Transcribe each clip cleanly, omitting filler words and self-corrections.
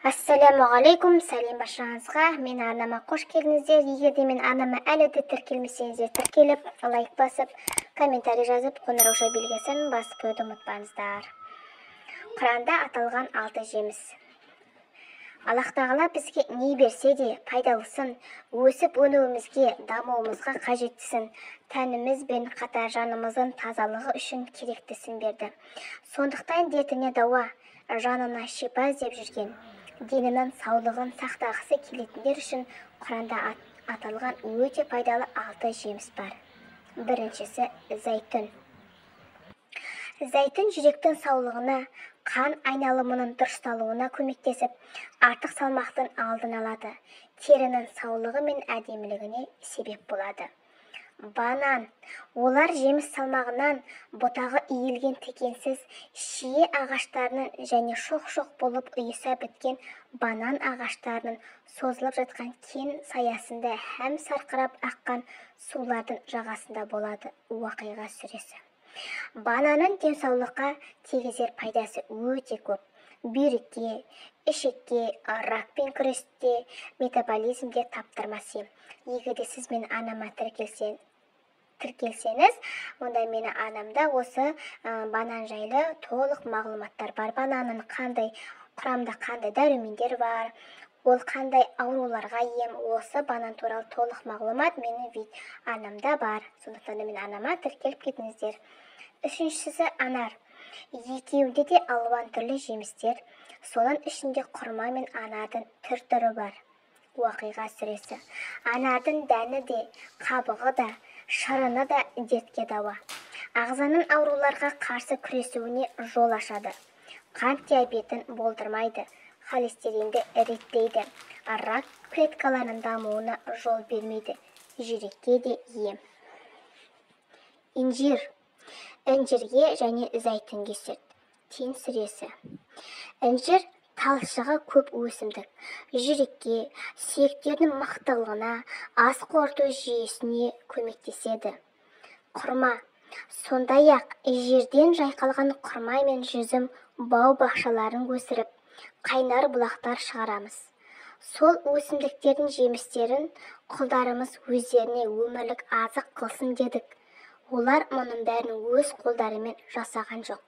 Ассалямуағалейкум, сәлем баршаңызға. Мен арнама қош келдіңіздер. Егер де мен арнама әлі де тіркелмесеңіздер, тіркеліп, лайк басып, комментарий жазып, қоңырауша белгісін басып қоюды ұмытпаңыздар. Құранда аталған 6 жеміс. Аллах тағала бізге не берсе де пайдалысын, өсіп өнуімізге, дамуымызға қажеттісін, тәніміз бен қатар жанымыздың тазалығы үшін керектісін берді. Сондықтан дертіне дауа, жанына шипа іздеп жүрген, денінің саулығын сақтағысы келетіндер үшін Құранда аталған өте пайдалы 6 жеміс бар. Біріншісі зәйтүн. Зәйтүн жүректің саулығына, қан айналымының дұрысталуына көмектесіп, артық салмақтың алдын алады, терінің саулығы мен әдемілігіне себеп болады. Банан. Олар жеміс салмағынан бұтағы иілген тікенсіз шие ағаштарының және шоқ-шоқ болып ұйыса біткен банан ағаштарының созылып жатқан кең саясында һәм сарқырап аққан сулардың жағасында болады. Уақиға сүресі. Бананның денсаулыққа тигізер пайдасы өте көп. Бүйрекке, ішекке, ракпен күресте, метаболизмге таптырмас ем. Егер де сіз менің арнама тіркелсеңіз, онда мені арнамда осы банан жайлы толық мағлұматтар бар. Бананның қандай құрамында қандай дәрумендер бар, ол қандай ауруларға ем, осы банан туралы толық мағлұмат менің арнамда бар. Сондықтан да менің арнама тіркеліп кетіңіздер. Үшіншісі анар. Екеуінде де алуан түрлі жемістер, соның ішінде құрма мен анардың түр-түрі бар. Уақиға сүресі. Анардың дәні де, қабығы да, шырыны да дертке дауа. Ағзаның ауруларға қарсы күресуіне жол ашады. Қант диабетін болдырмайды, холестеринді реттейді, рак клеткаларының дамуына жол бермейді, жүрекке де ем. Инжир. Інжірге және зәйтүнге сүрт. Тен сүресі. Інжір талшығы көп өсімдік. Жүрекке, сүйектердің мықтылығына, ас қорыту жүйесіне көмектеседі. Құрма. Сондай-ақ жерден жайқалған құрма мен жүзім бау-бақшаларын өсіріп, қайнар бұлақтар шығарамыз. Сол өсімдіктердің жемістерін құлдарымыз өздеріне өмірлік азық қылсын дедік. Олар мұның бәрін өз қолдарымен жасаған жоқ.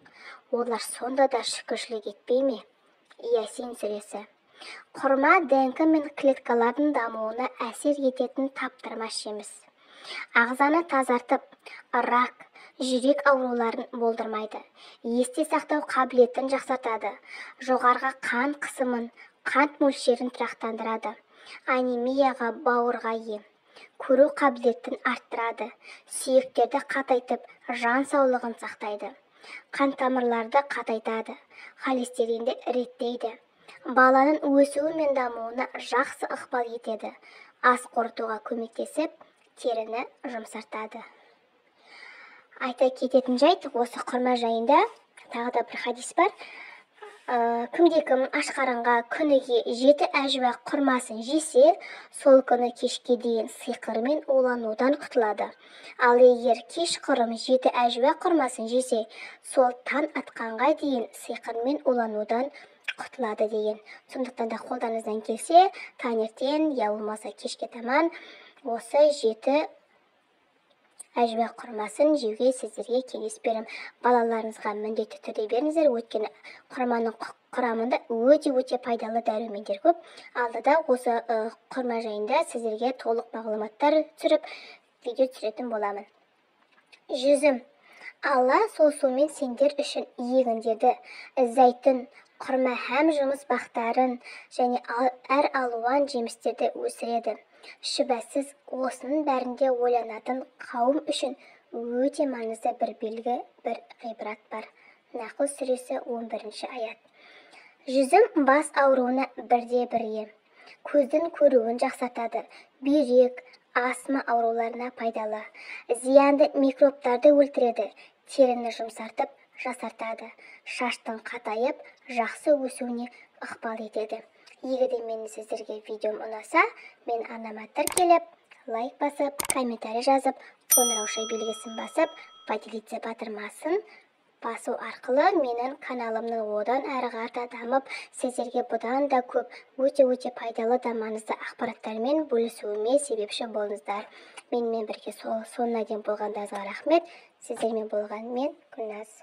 Олар сонда да шүкіршілік етпей ме? Ясин сүресі. Құрма ДНК мен клеткалардың дамуына әсер ететін таптырмас жеміс. Ағзаны тазартып, рак, жүрек ауруларын болдырмайды. Есте сақтау қабілетін жақсартады. Жоғарғы қан қысымын, қант мөлшерін тұрақтандырады. Анемияға, бауырға ем. Көру қабілетін арттырады, сүйектерді қатайтып, жан саулығын сақтайды. Қан тамырларды қатайтады, холестеринді реттейді. Баланың өсуі мен дамуына жақсы ықпал етеді. Ас қорытуға көмектесіп, теріні жұмсартады. Айта кететін жайт, осы құрма жайында тағы да бір хадис бар. Кімде-кім аш қарынға күніге 7 әжуа құрмасын жесе, сол күні кешке дейін сиқырмен уланудан құтылады. Ал егер кешқұрым 7 әжуа құрмасын жесе, сол таң атқанға дейін сиқырмен уланудан құтылады деген. Сондықтан да қолдарыңыздан келсе, таңертең я болмаса кешке таман осы 7 әжуа құрмасын жеуге сіздерге кеңес беремін. Балаларыңызға міндетті түрде беріңіздер, өйткені құрманың құрамында өте-өте пайдалы дәрумендер көп. Алдыда осы құрма жайында сіздерге толық мағлұматтар түсіріп, видео түсіретін боламын. Жүзім. Алла сол сумен сендер үшін егіндерді, зәйтүн, құрма һәм жұмыс бақтарын және әр алуан жемістерді өсіреді. Шүбәсіз осының бәрінде ойланатын қауым үшін өте маңызды бір белгі, бір ғибрат бар. Нақыл сүресі 11 аят. Жүзім бас ауруына бірде бір ем. Көздің көруін жақсартады, бүйрек, астма ауруларына пайдалы. Зиянды микробтарды өлтіреді, теріні жұмсартып, жасартады, шаштың қатайып, жақсы өсуіне ықпал етеді. Егер де менің сіздерге видеом ұнаса, мен арнама тіркеліп, лайк басып, комментарий жазып, қоңырауша белгісін басып, поделиться батырмасын Басу арқылы менің каналымның одан әрі қарата дамып, сіздерге бұдан да көп өте-өте пайдалы да маңызды ақпараттармен бөлісуіме себепші болыңыздар. Менімен бірге соңына дейін болғандарыңызға рахмет. Сіздермен болған мен, Гүлназ.